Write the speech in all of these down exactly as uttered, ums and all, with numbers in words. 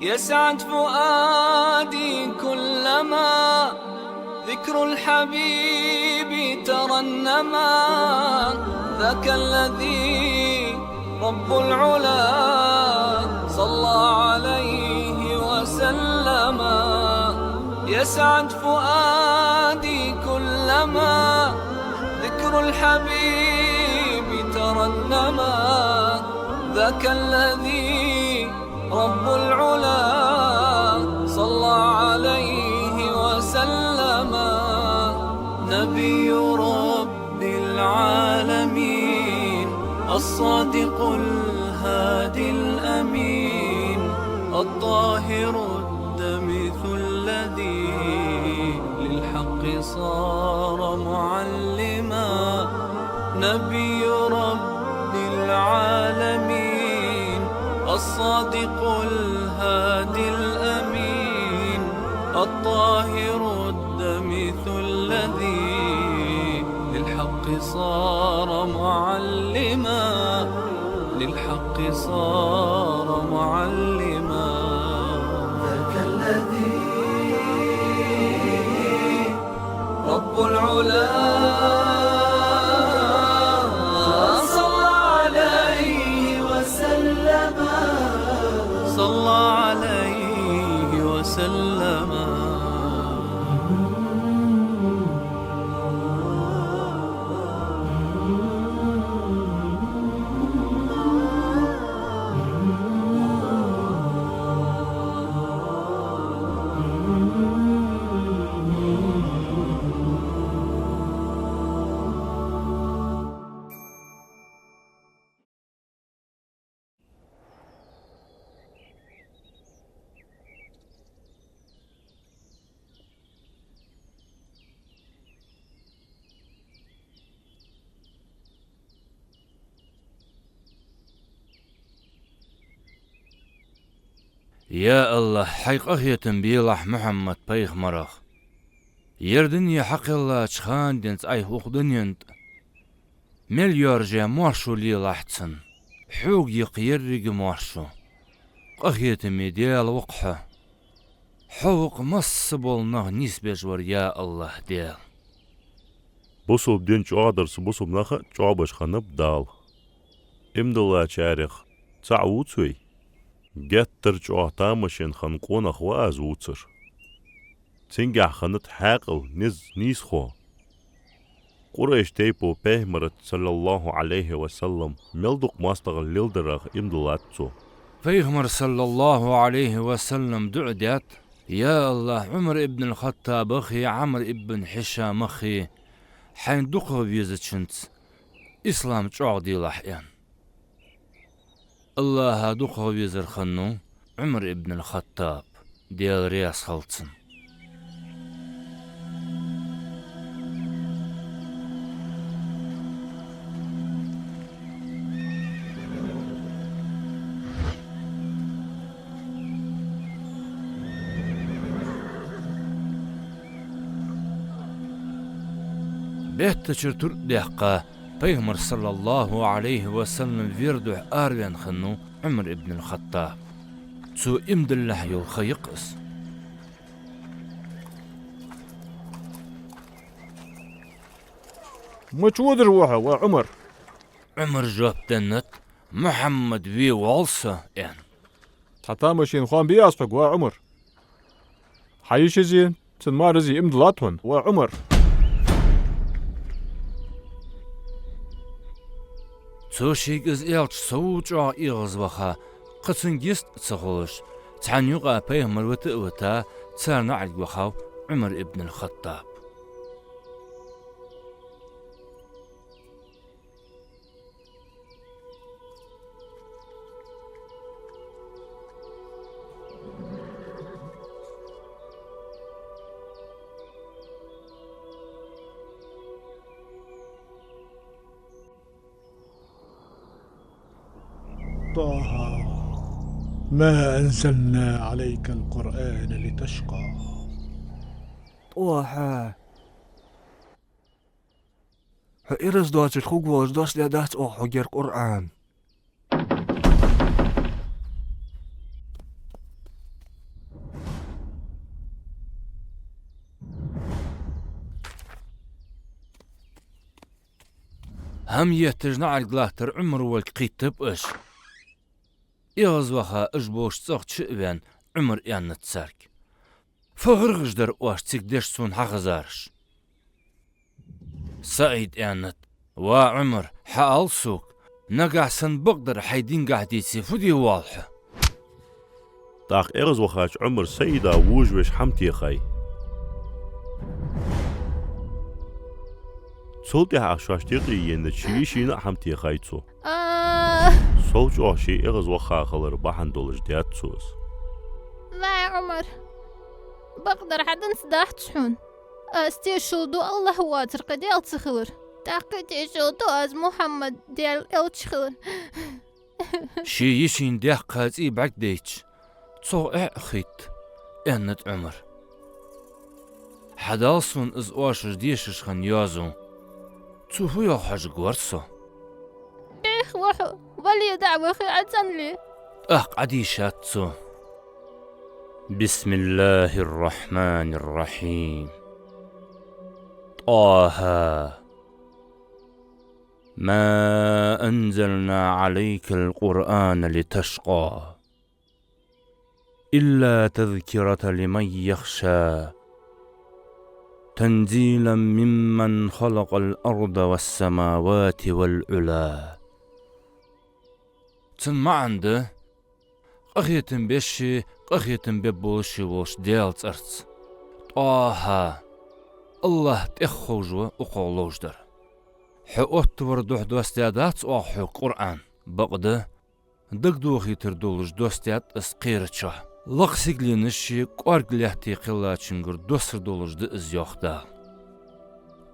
يسعد فؤادي كلما ذكر الحبيب ترنما. ذاك الذي رب العلا صلى عليه وسلم. يسعد فؤادي كلما ذكر الحبيب ترنما. ذاك الذي رب العلا صلى عليه وسلم. نبي رب العالمين، الصادق الهادي الأمين، الطاهر الدمث الذي للحق صار معلما. نبي رب العالمين، الصادق الهادي الأمين، الطاهر الدمث الذي للحق صار معلما، للحق صار معلما. ذاك الذي رب العلا صلى عليه وسلم. صلى عليه وسلم. Я АллахӀ, Хьай къахетам белахь Мухьаммад-пайхамарах. Ер дуне хьакхеллача хана денз Ӏайха укх дунен тӀа мел йоаржа моаршо лелахь цунна. Хьога йикх еррига моаршо. Къахетаме Даьла ва-кх Хьо. Хьо ва-кх масса бола нах нийсбеш вар, я АллахӀ Даьла. Бусалба дин чӀоагӀдарца бусалба нах а чӀоагӀбеш хиннаб Дала. Иман диллачарех цаӀ вувц вай? Геттара чӀоагӀа тамашийна хинна къонах ва аз вувцар. Цунгахь хиннад хьаькъал, низ, нийсхо. Къурайш тайпо Пайхамарца, саллаллахӀу Ӏалайхи ва саллам, мел дукха моастагӀал леладарах иман диллад цо. Пайхамара, саллаллахӀу Ӏалайхи ва саллам, дуӀа даьд: «Я АллахӀ, Ӏумар ибн аль-ХаттӀабах а, Ӏамр ибн Хьишамах а, Хьайна дукхагӀа везачунца ислам чӀоагӀделахь», — аьнна. АллахӀа дукхагӀа везар хиннав Ӏумар ибн аль-ХаттӀаб, Даьла раьза хилва цунна. Беттачура туртӀа даьккха, Пайхамар, саллаллахӀу Ӏалайхи ва саллам, вера духьа араваьнна хиннав Ӏумар ибн аль-ХаттӀаб. Цо иман диллалехь йола ха я-кх из. «Мича водаш ва хьо, ва Ӏумар?» Ӏумара жоп деннад: «Мухьаммад ве воалл со», — аьнна. «Цхьа тамашийна хоам бий аз хьога, ва Ӏумар? Хьа йишази, цун марази иман диллад хьона, ва Ӏумар?» Цо шийга из аьлча, сов чӀоагӀа эгӀазваха, кхы цунга йист а ца хулаш, цхьан юкъа Пайхамар вита а вита, царна наӀарга вахав Ӏумар ибн аль-ХаттӀаб. طه، ما أنزلنا عليك القرآن لتشقى. ТӀохьа. Хьо ираз доацаш хургволаш доссадаь дац оаха хьогара Къуръан. ХӀама етташ наӀарга латтар Ӏумар волга кхийттаб уж. ЭгӀазваха уж болча цӀагӀа чу а ваьнна, Ӏумара аьннад царга: «Фу гӀиргӀаж дар оаш цига деш сона хьахезараш?» СаӀида аьннад: «Ва Ӏумар, хьаала сога, нагахь санна бакъдар хьай дингахьа деце, фу де воалл хьо?» ТӀаккха эгӀазвахача Ӏумара СаӀида вожавеш хӀама техай. Цул тӀехьагӀа шоашта юкъе еннача ший йишийна а хӀама техай цо. А! Сов чӀоагӀа ше эгӀазваха хилар бахьан долаш даьд цо из. Вай, Ӏумар, бакъдар хьа динца дахьац хьона. Аз тешал ду АллахӀ воацар кхы Даьла ца хилар. ТӀаккха тешал ду аз Мухьаммад Даьла элча хилар. Ший йишийна даьккха цӀий бӀаргадайча, цох эхь а хийтта, аьннад Ӏумара: «Хьадала сона из оаш дешаш хинна йоазув. Цо фу йоах хьожаргвар со». «Бехк ва хьо, вале дӀа а вахе, Ӏа цӀенле». ТӀаккха Ӏодийшад цо. بسم الله الرحمن الرحيم. طه. ما أنزلنا عليك القرآن لتشقى. إلا تذكرة لمن يخشى. تنزيلا ممن خلق الأرض والسماوات والعلى. Цун маӀан да: къахетам беш а, къахетам бергболаш а волча Даьла цӀерца. ТӀохӀа. АллахӀ тӀех ховш ва укхох ловш дар. Хьо оттавара духьа доссадаьдац оаха хьога Къуръан. Бакъда, дагадохийтар долаш доссадаьд из кхерачоа. Лакха сигаленаш а, кӀоарга лаьттеи кхеллачунгара доссар долаш да из, йоах Дала.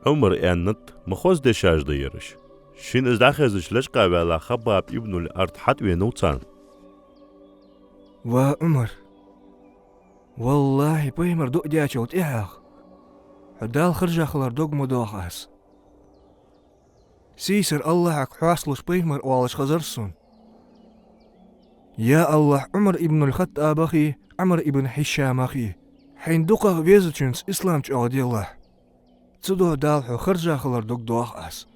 Ӏумара аьннад: «Ма хоза дешаш да ераш. Шийна из дӀахезача лечкъа ваьнна Хаббаб ибн аль-Арат хьатӀавенав царна». «Ва Ӏумар, валлахӀи, пайхамар дуӀа даьчул тӀехьагӀа хьо Дала хержа хилар дог ма доах аз. Сийсара АллахӀага хьоасталуш пайхамар оалаш хезар сона: „Я АллахӀ, Ӏумар ибн аль-ХаттӀабахи Ӏамр ибн Хьишамахи, хьайна дукхагӀа везачунца ислам чӀоагӀделахь. Цудухьа Дала хьо хержа хилар дог доах аз“.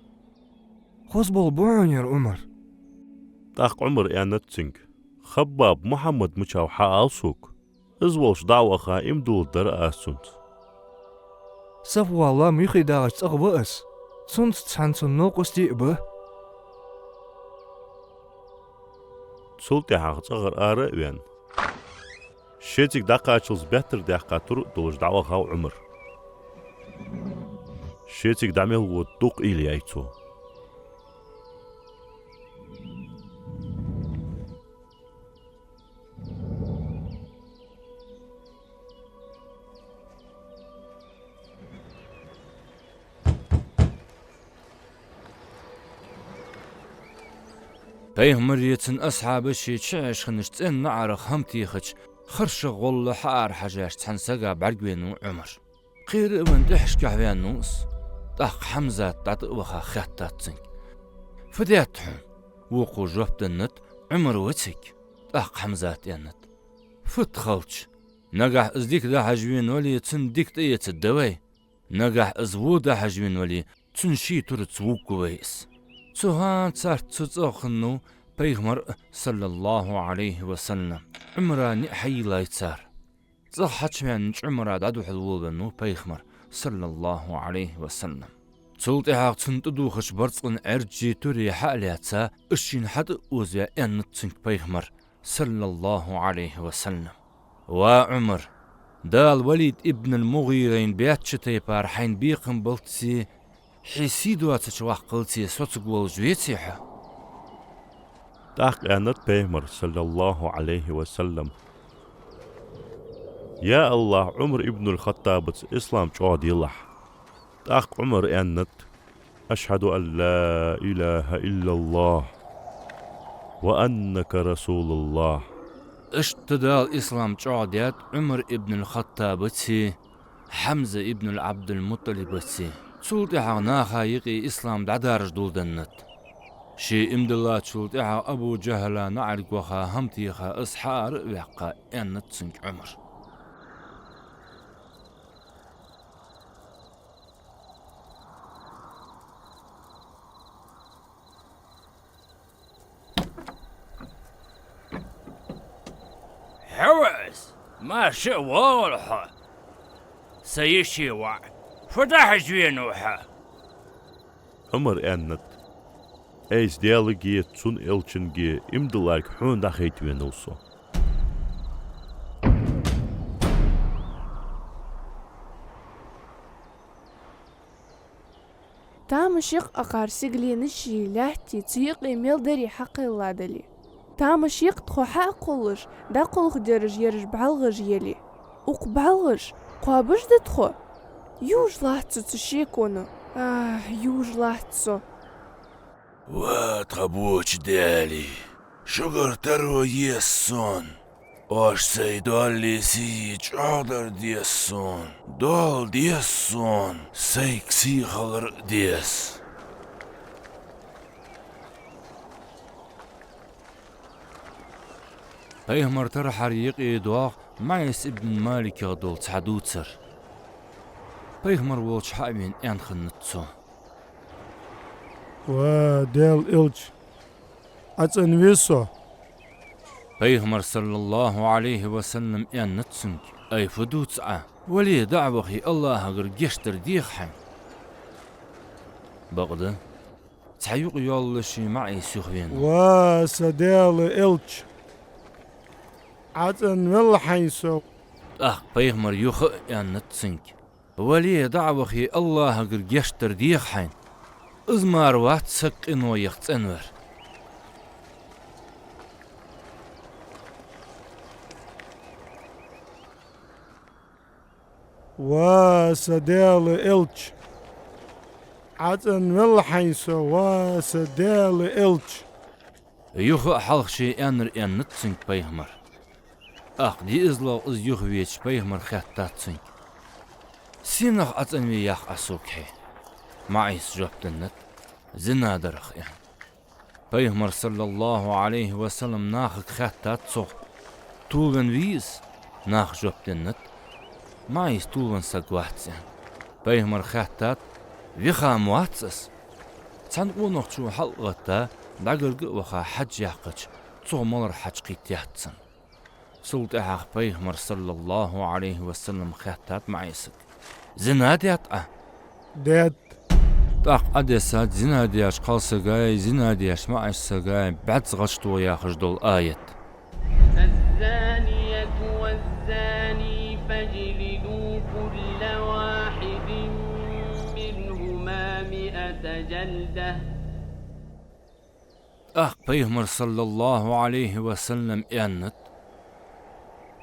Хоза бола бу хьона ер, Ӏумар». ТӀаккха Ӏумара аьннад цунга: «Хаббаб, Мухьаммад мичав хьаала сога. Из волча дӀа а ваха, иман дулларгдар аз цунца». «Сафван лоам юхедагӀача цӀагӀа ва из. Цунца цхьана цун новкъостий а ба». Цул тӀехьагӀа цӀагӀара ара а ваьнна, шецига дӀакхаччалца беттара даьккха тур а долаш дӀавахав Ӏумар. Шецига дӀа мел вода дукха уйла яьй цо. Пайхамари цун асхьабаши чуэш хиннача цӀен наӀарах хӀама техача харшагӀа гӀолла хьаарахьежача цхьан сага бӀаргавенав Ӏумар. Кхера а венна, тӀехьашкахьа ваьннав из. ТӀаккха Хьамзат дӀатӀа а ваха хаьттад цунга: «Фу даьд хьона?» Вокхо жоп деннад: «Ӏумар ва цига». ТӀаккха Хьамзата аьннад: «Фуд хилча? Нагахь из дика дӀахьажа венавале, цунна дика тӀаэцаргда вай. Нагахь из во дӀахьажа венавале, цун ший тураца вувргва вай из». Цу хана царца цу цӀагӀа хиннав пайхамар, саллаллахӀу Ӏалайхи ва саллам. Ӏумара ниӀ хьайийллай цар. ЦӀагӀа хьачуваьннача Ӏумара дӀадухьал волавеннав пайхамар, саллаллахӀу Ӏалайхи ва саллам. Цул тӀехьагӀа цунна тӀадувхача барзкъан Ӏаьржий турий хьа а лаьца, из шийна хьатӀа а озаваь, аьннад цунга пайхамара, саллаллахӀу Ӏалайхи ва саллам: «Ва Ӏумар, Дала Валид ибн аль-МугӀирайна баьча тайпара хьайна бекхам баллалцеи хье сий доацача ваккхалцеи соцаргволаш веций хьо?» ТӀаккха аьннад пайхамара, саллаллахӀу Ӏалайхи ва саллам: «Я АллахӀ, Ӏумар ибн аль-ХаттӀабаца ислам чӀоагӀделахь». ТӀаккха Ӏумара аьннад: «أشهد أن لا إله إلا الله وأنك رسول الله». Иштта Дала ислам чӀоагӀдаьд Ӏумар ибн аль-ХаттӀабацеи Хьамза ибн аль-Ӏабдул-МутӀалибацеи. Цул тӀехьагӀа наха юкъе ислам дӀадаржадоладеннад. Ше иман диллачул тӀехьагӀа Абу ДжахӀала наӀарга ваха хӀама теха из хьаара а ваьккха, аьннад цунга Ӏумара. Хьо ва из, маша а воагӀалва хьо, са йиший воӀ. Фу дӀахьажа венав хьо? Ӏумара аьннад: «Айса Даьлагеи цун элчангеи иман дилларг хьона дӀахайта венав со». Тамаш якъа акхар сигаленаши лаьттеи цу юкъе мел дари хьакхелладале. Тамаш якъа тхо хьа а кхоллаш, дӀакхалхадераш ераш бӀалгӀаш яле. Укх бӀалгӀаш кхоабаш да тхо? Юаш латт со цу шеконо. Ах, юаш латт со. Ва тха боча Даьла, шугара таро еза сона. Оаш сай доаллеи сийи чӀоагӀдар деза сона. Доал деза сона, сайга сий хилар а деза. Пайхамар тархьара юкъе доагӀа МаӀис ибн Маликах дола цхьа дувцар. Пайхамар волча хьа а вена, аьнна хиннад цо: «Ва Даьла элча, ӀацӀенве со». Пайхамара, саллаллахӀу Ӏалайхи ва саллам, аьннад цунга: «Ай, фу дувц Ӏа? Вале, дӀа а вахе, АллахӀагара гешт дар деха хьайна». Бакъда, цхьа юкъ йоаллаше МаӀис юхавенав: «Ва са Даьла элча, ӀацӀенвелла хьайна со». ТӀаккха Пайхамара юха а аьннад цунга: «Вале, дӀа а вахе, АллахӀагара гешт дар деха хьайна. Из мара вац саг къино яха цӀенвар». «Ва са Даьла элча, ӀацӀенвелла хьайна со, ва са Даьла элча». Юха а хьалха ше аьннар аьннад цунга Пайхамара. ТӀаккха диъазлох из юхавеча, Пайхамара хаьттад цунга: «Сенах ӀацӀенве йоах Ӏа сога хье?» МаӀис жоп деннад: «Зина дарах», — аьнна. Пайхамара, саллаллахӀу Ӏалайхи ва саллам, нахага хаьттад цох: «Тилвенна вий из?» Наха жоп деннад: «МаӀис тилвенна саг вац», — аьнна. Пайхамара хаьттад: «Виха ма вац из?» Цхьан къонахчо хьалгӀатта, дӀагарга а ваха, хьаж яьккхача, цох малар хьаж кхийттаяц цунна. Цул тӀехьагӀа Пайхамара, саллаллахӀу Ӏалайхи ва саллам, хаьттад МаӀисага: «Зина даьд Ӏа?» «Даьд». ТӀаккха Ӏодессад зина деча кхалсагаи зина деча маӀача сагаи бӀаьзза гӀаш тоха яхаш дола аят. الزانية والزاني فاجلدوا كل واحد منهما مائة جلدة. ТӀаккха Пайхамара, саллаллахӀу Ӏалайхи ва саллам, аьннад: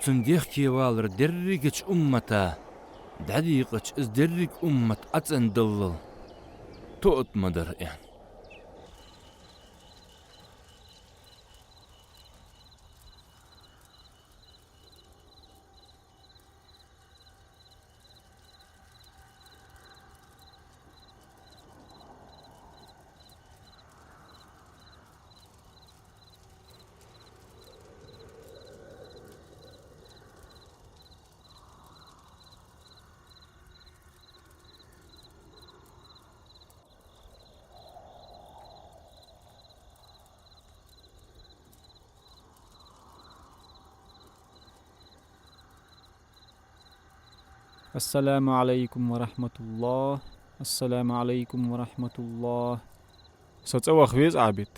«Цун дехке валар дерригача уммата дӀадийкъача, из деррига уммат ӀацӀендаллал тоъат ма дар», — аьнна. السلام عليكم ورحمة الله. السلام عليكم ورحمة الله. Со цӀаваха веза, Ӏабид.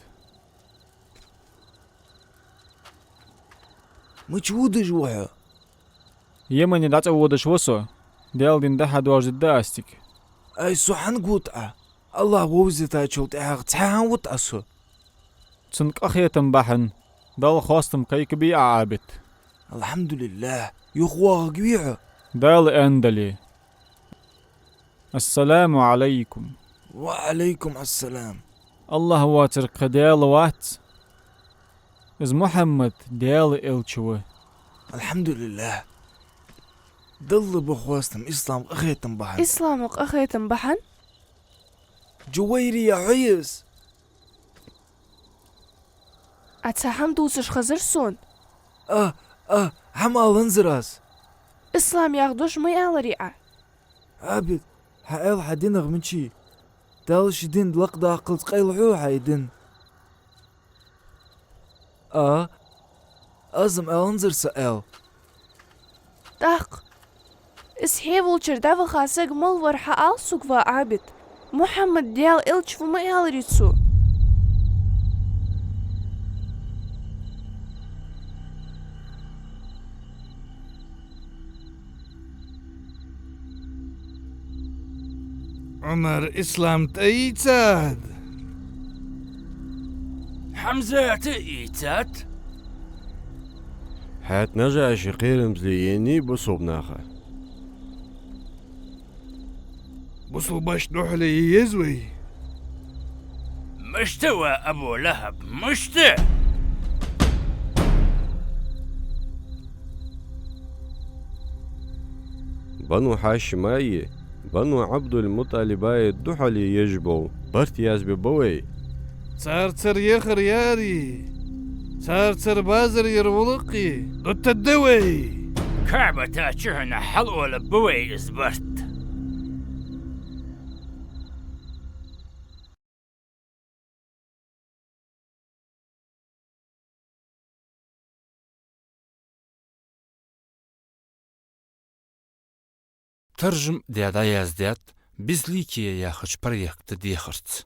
Мича водаш ва хьо? Йемане дӀацӀаводаш ва со. Даьла дин дӀа-хьа доаржадергда аз цига. Ай, со хӀана гуттӀа? АллахӀ вовзийтачул тӀехьагӀа цхьа хӀана вут Ӏа со? Цун къахетам бахьан Далла хоастам кхайкабий Ӏа, Ӏабид. الحمد لله. ЮхавоагӀаргвий хьо? Дала аьннадале. السلام عليكم. وعليكم السلام. АллахӀ воацар кхы Даьла вац. Из Мухьаммад Даьла элча ва. الحمد لله. Далла ба хоастам, ислам къахетам бахьан. Ислама къахетам бахьан? Джувайрия, хьо я из? Ӏа цхьа хӀама дувцаш хезар сона. А, а, хӀама аланзар аз. Ислам яха дош ма аьларий Ӏа. Ӏабид, хьааьл хьа динах мичай? Дала ший дин лакхдаккхалца къайлахьу хьа из дин. А? Аз-м аьннадар са аьл. ТӀаккха из хье волчара дӀаваха саг мала вар хьаала сога, ва Ӏабид. Мухьаммад Даьла элча ва ма аьларий цо? Ӏумар ислам тӀаийцад. Хьамзата ийцад. ХӀаьта Нажаши кхерамзле еннай бусалба наха. Бусалбашта духьале е еза вай? Мишта, ва Абу ЛахӀаб, мишта? Бану Хьашимаи Бану Ӏабдул-МутӀалибаи духьале еш бола барт язбе ба вай. Царцара ехар яри, царцара базар яр гӀулакхи дутаргда вай. КаӀбата чухьнахьа хьалъолабергба вай из барт. Таржам даь дӀаяздаьд «Безликие» яхача проекта дехарца.